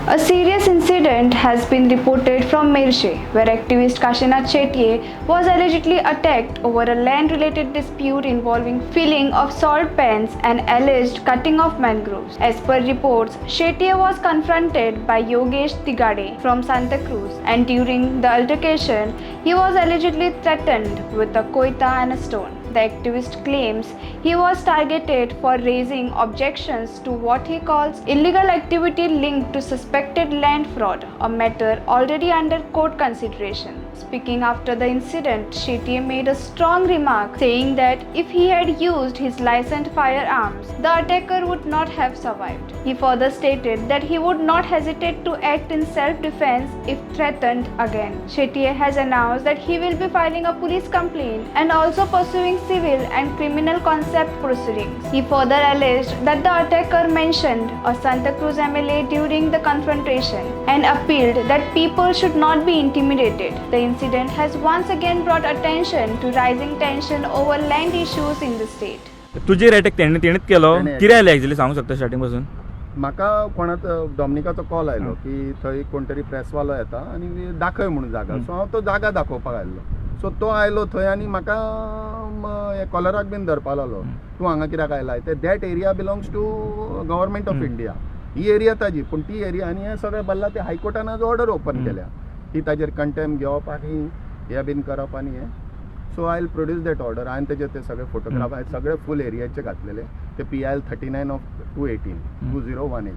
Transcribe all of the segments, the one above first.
A serious incident has been reported from Merces, where activist Kashinath Shetye was allegedly attacked over a land-related dispute involving filling of salt pans and alleged cutting of mangroves. As per reports, Shetye was confronted by Yogesh Tigade from Santacruz, and during the altercation, he was allegedly threatened with a koita and a stone. The activist claims he was targeted for raising objections to what he calls illegal activity linked to suspected land fraud, a matter already under court consideration. Speaking after the incident, Shetye made a strong remark saying that if he had used his licensed firearms, the attacker would not have survived. He further stated that he would not hesitate to act in self-defense if threatened again. Shetye has announced that he will be filing a police complaint and also pursuing civil and criminal contempt proceedings. He further alleged that the attacker mentioned a Santacruz MLA during the confrontation and appealed that people should not be intimidated. The incident has once again brought attention to rising tension over land issues in the state. तुजेर attack तेणे तेणेच केलो? तेणे. कितें जालें actually, सांगू शकता starting पासून? म्हाका कोणाचो डॉमनिकाचो कॉल आयलो की थंय कोण तरी प्रेसवालो येता आनी दाखय म्हणून जागा. सो हांव तो जागा दाखोवपाक आयल्लो. सो तो आयलो थंय आनी म्हाका कॉलराक बीन धरपाक लागलो, तूं हांगा कित्याक आयला ते. That area belongs to Government of India. He area ताजी, पूण ती एरिया आनी हें सगळें भरलां. ते हायकोर्टान आज ऑर्डर ओपन केल्या की ताजेर कंटेम घेवप आनी हें बीन करप आनी हें. So I will produce that order. हांवें तेजे ते सगळे फोटोग्राफ हांवें सगळे फूल एरियाचे घातलेले ते PIL 39 of 218 2018.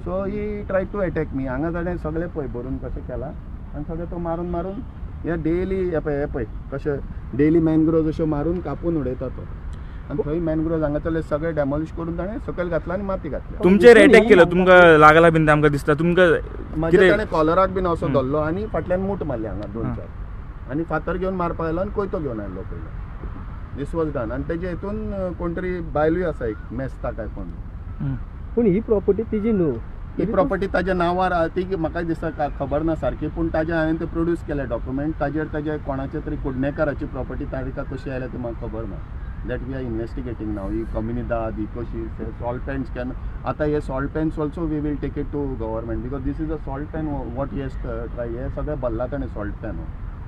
So he try to attack me. हांगा ताणें सगळें पळय भरून कशें केलां आनी सगळें तो मारून मारून हे डेली, हे पळय, हे पळय कशें डेली मॅनग्रोव्ज अश्यो मारून कापून उडयता तो. आनी थंय मॅनग्रोव्ज हांगासरले सगळे डेमोलिश करून ताणें सकयल घातला आनी माती घातल्या. तुमचेर अटॅक केलो, तुमकां लागला बीन ते आमकां दिसता. तुमकां म्हाज्या कितें ताणें कॉलराक बीन असो धरलो आनी फाटल्यान मूठ मारली हांगा दोन चार आनी फातर घेवन मारपाक आयलो आनी कोयतो घेवन आयलो पयलो. This was done. आनी तेजे हितून कोण तरी बायलूय आसा एक, मेस्ता काय कोण. पूण ही प्रॉपर्टी तिजी न्हू. ही प्रॉपर्टी ताज्या नांवार आहा, ती म्हाका दिसता खबर ना सारकी, पूण ताजे हांवें ते प्रोड्यूस केले डॉक्युमेंट. ताजेर ताजे कोणाचे तरी कुडणेकाराची प्रॉपर्टी ताका कशी आयल्या ती म्हाका खबर ना. That we are investigating now. ही कम्युनिदाद ही कशी सॉल्ट पॅन्स केन्ना आतां हे salt pans also we will take it to government because this is a salt pan what yes try. हे सगळें भरला ताणें सॉल्ट पॅन.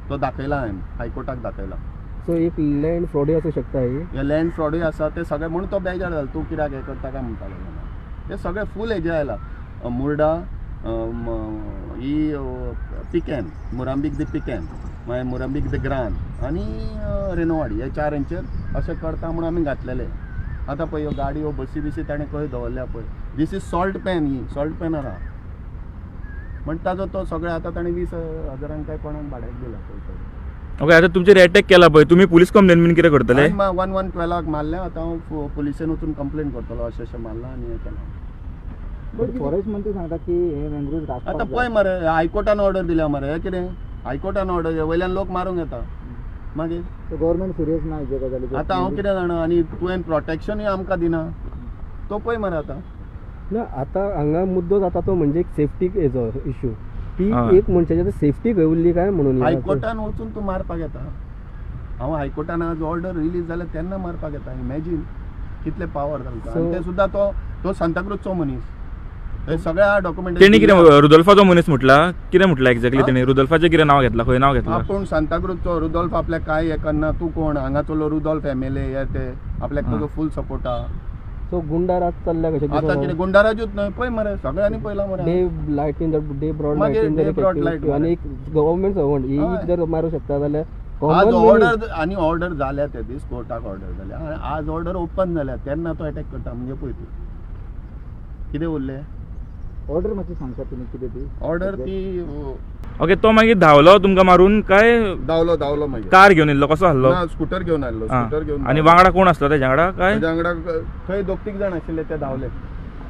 तो दाखयला हांवें, हायकोर्टाक दाखयला. सो एक लँड फ्रॉडूय आसूं शकता ही. हे लँड फ्रॉडूय आसा ते सगळे, म्हणून तो बेजार जालो, तूं कित्याक हें करता काय म्हणपाक लागलो. हे सगळे फूल हेजे आयला मुर्डा, ही पिकेन, मुरांबीक दी पिकेन, मागीर मुरांबीक दी ग्रान आनी रेनोवाडी, हे चार हेंचेर अशें करता म्हणून आमी घातलेले. आतां पळय, ह्यो गाडयो बसी बिसी ताणें खंय दवरल्या पळय. This is salt pan. He salt पॅनार आहा म्हण ताजो तो सगळें आतां ताणें 20 हजारांक काय कोणाक भाड्याक दिला पळय सगळें. ओके, आतां तुमचेर अटॅक केला पळय, तुमी पुलीस कंप्लेन बीन कितें करतले? 1112क मारलें. आतां हांव पुलिसेन वचून कंप्लेन करतलो, अशें अशें मारलां आनी हें केलां. फॉरेस्ट मंत्री सांगता की हे मॅनग्रोव्ज आतां पळय मरे, हायकोर्टान ऑर्डर दिल्या मरे. हें कितें, हायकोर्टान ऑर्डर वयल्यान लोक मारूंक येता मागीर. गव्हर्मेंट सिरियस ना हेजे गजालीचेर. आतां हांव कितें जाणा, आनी तुवें प्रोटेक्शनूय आमकां दिना तो पळय मरे आतां. ना, आतां हांगा मुद्दो जाता तो म्हणजे एक सेफ्टी हेजो इशू की एक मनशाची सेफ्टी खंय उरली काय म्हणून हे. हायकोर्टान वचून तूं मारपाक येता. हांव हायकोर्टान आज ऑर्डर रिलीज जाल्या तेन्ना मारपाक येता. इमॅजीन कितले पावर घालता. आनी ते सुद्दां तो तो सांताक्रूजचो मनीस, हे सगळ्या डॉक्युमेंट. तेणी कितें रुदोल्फाचो मनीस म्हटला, कितें म्हटलां एक्झॅक्टली तेणी? रुदोल्फाचें कितें नांव घेतलां, खंय नांव घेतलां? आपूण सांताक्रूजचो रुदोल्फ, आपल्याक काय हें करना, तूं कोण हांगाचो रुदोल्फ एमएलए हे ते, आपल्याक तुजो फूल सपोर्ट आहा. सो गुंडाराज चल्ल्या कशें. आतां कितें गुंडाराजूच न्हय, पळय मरे, सगळ्यांनी पळयलां मरे. डे लायटीन जर डे ब्रॉड मागीर लायटीन day जर broad light. आनी एक गव्हर्मेंट सर्वंट ही जर मारूं शकता जाल्यार आज common order आनी ऑर्डर जाल्या ते दीस कोर्टाक ऑर्डर जाल्या आनी आज ऑर्डर ओपन जाल्या तेन्ना तो एटॅक करता म्हणजे पळय तूं कितें उरलें. ऑर्डर मातशी सांगता तुमी कितें ती? ऑर्डर ती ओके, तो मागीर धांवलो तुमकां मारून काय? धांवलो, धांवलो मागीर. कार घेवन येयल्लो, कसो आहलो? ना, स्कुटर घेवन आयल्लो. स्कुटर घेवन. आनी वांगडा कोण आसलो तेज्या वांगडा काय? ताज्या वांगडा थंय दोग तीग जाण आशिल्ले, ते धांवले.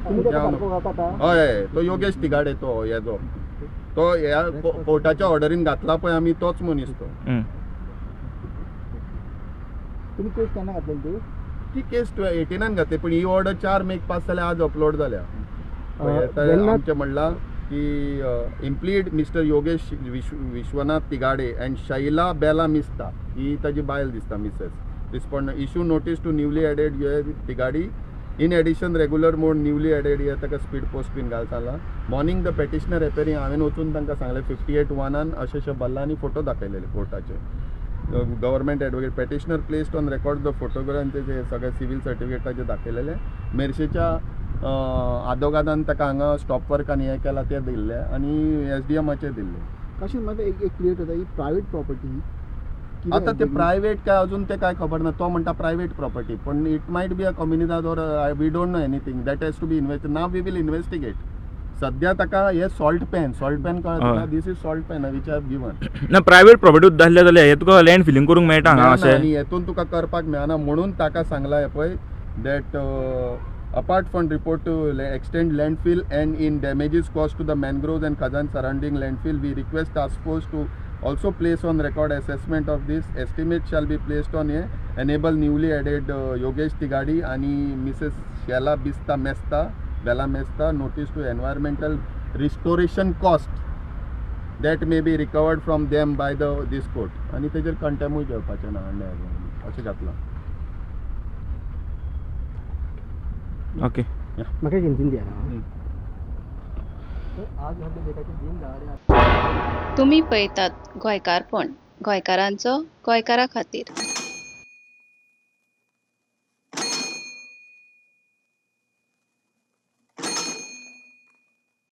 तुमी ताका सारको वळखता? हय हय, तो योगेश तिगाडे, तो हेजो तो ह्या कोर्टाच्या ऑर्डरीन घातला पळय आमी, तोच मनीस तो. तुमी केस केन्ना घातलेली ती? ती केस 18नान घातली, पूण ही ऑर्डर 4 मेक पास जाल्या, आज अपलोड जाल्या. जेन्ना आमचें म्हणलां की implead Mister Yogesh Vishwanath Tigade and Shaila Bela Mista, ही ताजी बायल दिसता, Mrs respondent, issue notice to newly added Tigadi. In addition regular mode newly added हे ताका स्पीड पोस्ट बीन घाल सांगला. मॉर्निंग the petitioner एपेरींग, हांवें वचून तांकां सांगलें 58(1) अशें अशें भरलां आनी photo दाखयलेले कोर्टाचे. Government advocate petitioner placed on record the photograph आनी तेजे सगळे सिवील सर्टिफिकेटाचे दाखयलेले. मेरशेच्या आदोगादान ताका हांगा स्टॉप वर्क आनी हें केलां तें दिल्लें आनी एस डी एमाचें दिल्लें. कशें म्हाका एक एक क्लियर जाता, ही प्रायवेट प्रॉपर्टी? आतां ते प्रायवेट काय अजून ते काय खबर ना. तो म्हणटा प्रायवेट प्रॉपर्टी, पण it might be a comunidad or we don't know anything. That has to be invest. Now we will investigate. सध्या ताका हे सॉल्ट पॅन, सॉल्ट पॅन कळटा? हय. This is salt pan which have given. ना, private property सुद्दां आसले जाल्यार हे तुका लँड फिलींग करूंक मेळटा हांगा अशें? आनी हेतून तुका करपाक मेळना म्हणून ताका सांगला हें पळय, that apart from report to extend landfill and in damages caused to the mangroves and khazan surrounding landfill, we request task force to also place on record assessment of this. Estimate shall be placed on a enable newly added Yogesh Tigadi आणि Mrs Shela Bista Mesta Bela Mesta notice to environmental restoration cost that may be recovered from them by the this court. आनी तेजेर कंटेमूय घेवपाचें ना अशें घातलां. Okay. म्हाका एक हिंदीन दिया ना. आज हमने देखा की दिन दहाडे तुमी पळयतात गोंयकारपण, गोंयकारांचो गोंयकारा खातीर.